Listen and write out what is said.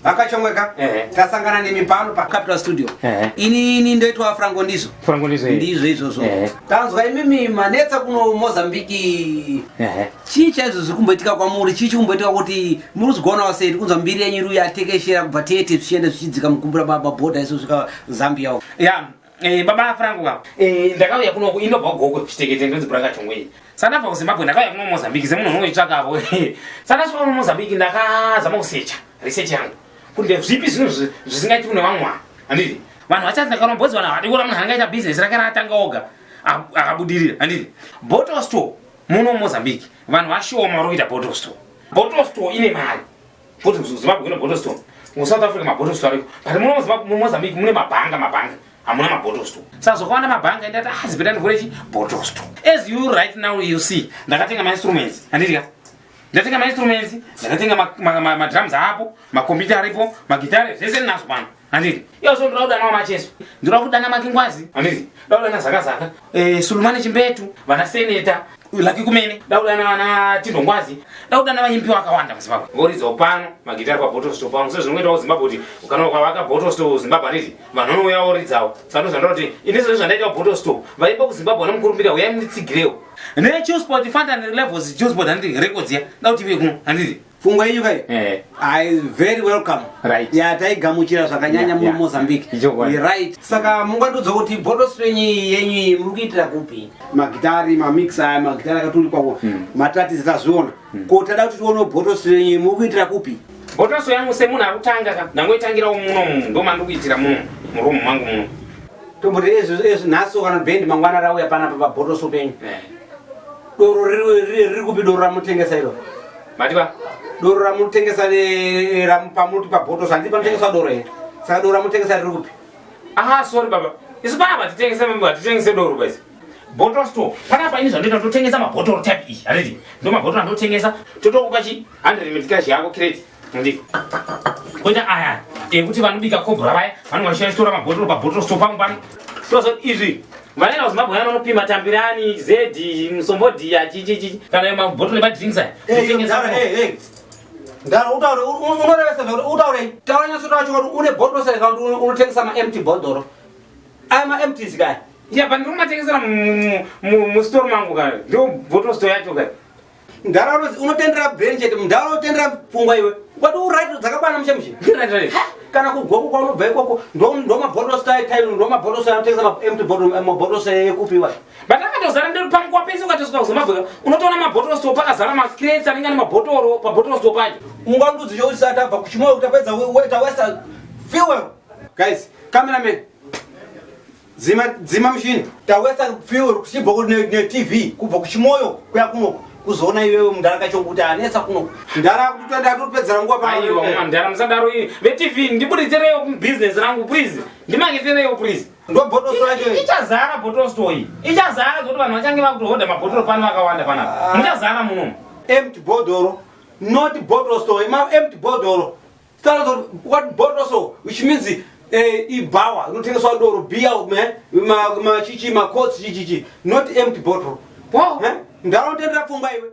VaKachongwe ka, tasangana nemi pano paCapital Studio. Inini ndoitwa Franco Ndizvo. Franco Ndizvo. Ndizvo izvozvo. Tanzwa imimi manetsa kuno Mozambiki. Chii chaizvo zviri kumboitika kwamuri? Chii chikumboitika kuti muri kuzvigonawo sei? Tikunzwa mbiri yenyu iri yatekeshera kubva Tete zvichienda zvichidzika mukumbura mabhodha isu svika Zambia uko. Ya, baba Franco ka. Ndakauya kuno, inobva kuGokwe, Chitekete, ndonzi Braka Chongwe. Saka ndabva kuZimbabwe, ndakauya kuno Mozambique semunhu unongoitsvakavo. Saka ndasvika kuno Mozambique, ndakazama kusecha research yangu kuti ndezvipi zvinhu zvisingaiti kune vamwe vanhu, handiti? Vanhu vachati ndakarombodzi, vanhu havadi kuona munhu anenge aita bhizinesi rake raatanga oga akabudirira, handiti? Bottle store muno Mozambique vanhu vashoma vari kuita bottle store. Bottle store ine mari kuti Zimbabwe kune bottle store, muSouth Africa mabottle store ariko, but muno muMozambique mune mabhanga, mabhanga hamuna mabottle store. Saka zvakawanda mabhanga, ndati, ah, zipeta ndivhure chi bottle store. As you right now you see, ndakatenga mainstruments, handiti ka? Ndatenga mainstruments, ndakatenga madrums apo, makombiyuta aripo, magitare, zvese ndinazvo pano, handiti? Iyo so ndoda kudana Macheso, ndoda kudana Makingwazi, handiti? Ndoda kudana Zakazaka, Sulumani Chimbetu, vana Seneta Laki Kumene, ndoda kudana vana Tindongwazi, ndoda kudana vanyimbi vakawanda muZimbabwe voridzawo pano magitare pabottle store pano, sezvinongoita kuZimbabwe kuti kana ukavaka bottle store Zimbabwe, handiti, vanhu vanouya voridzawo. Saka ndozvandoda kuti ini zvinhu zvandaita bottle store, vaipa kuZimbabwe vane mukurumbira, uyai munditsigirewo neChillspot Fantan Levels, Chillspot, handiti, Records ya nda kuti ive kuno, handiti? Pfungwa yenyu kai ai very welcome. Ya, taigamuchira zvakanyanya muno Mozambique. Ichokwadi. Right, saka mungandiudza kuti bottle store yenyu iyi muri kuitira kupi? Magitari, mamix aya, magitari akaturikwapo, matatisi tazviona. Ko tada kuti tione bottle store yenyu muri kuitira kupi? Bottle store yangu, semunhu ari kutanga ka, ndangoitangirawo muno, ndo mandiri kuitira muno muromu mangu muno. Tomboti ezvi nhasi kana bhendi mangwana rauya panapa pabottle store penyu, doro riri kupi? Doro ramutengesa iro? Matiba? Doro ramutengesa pamuti pabottle store, handiti panotengeswa doro here? Saka doro ramutengesa riri kupi? Aha, sorry baba, isu panapa hatitengese, hatitengese doro baisi. Bottle store panapa, ini zvandoita, totengesa mabhotoro type iyi, handiti? Ndo mabhotoro andotengesa. Totokupa chi 100 meticage yako crate, handiti? Koita aya ekuti vanobika Cobra vaya vanenge vachitora mabhotoro pabottle store pangu pano. Tozo izvi vanoenda kuZimbabwe vaya vanopima Tambirani Zedi Musombodhiya chichichi kana mabhotoro emadrinks aya. Totengesa. Ndaro utaure, unorevesa zvakuti utaurei? Taura nyatsotaura chokwadi, une bottle store kana kuti unotengesa maempty bhodhoro aya, maempties kaya? Ya, pa ndiri kumatengesera mustore mangu kaya, ndo bottle store yacho kaya. Ndaro unotendera brain chete, mundaro unotendera pfungwa iwe. Wati uright, dzakakwana mushe mushe. Kana kuGokwe kwaunobva ikoko, ndo mabottle store taino, ndo mabottle store anotengesa maempty bottle, mabottle store ekupiwa. But akatozara ndiri panguva pese. Ukatosvika kuZimbabwe unotoona mabottle store pakazara macrates anenge ane mabhotoro pabottle store pacho. Ungandudzi chokuti tabva kuChimoyo, tapedza tawesta fuel. Guys, cameraman, dzima, dzima mushini. Tawesta fuel kuchibva neTV kubva kuChimoyo kuya kuno kuzoona iwewe mundara chokuti anetsa kuno. Ndara kutoenda topedzera nguva. Aiwa mundara, musadaro. VeTV, ndibuditsirewo business rangu please, ndimaketerewo please. Ndo bottle store yacho iyi. Ichazara bottle store iyi, ichazara zvokuti vanhu vachange vakutohodha mabhotoro pano vakawanda panapa. Ah. Muchazara munomu. Empty bottle, not bottle store. Ma empty bottle. Start what bottle store, which means ibhawa inotengeswa doro, beer, machichi, macots, chichichi, not empty bottle. Wow. Eh? Ndaro unotendera pfungwa iwe.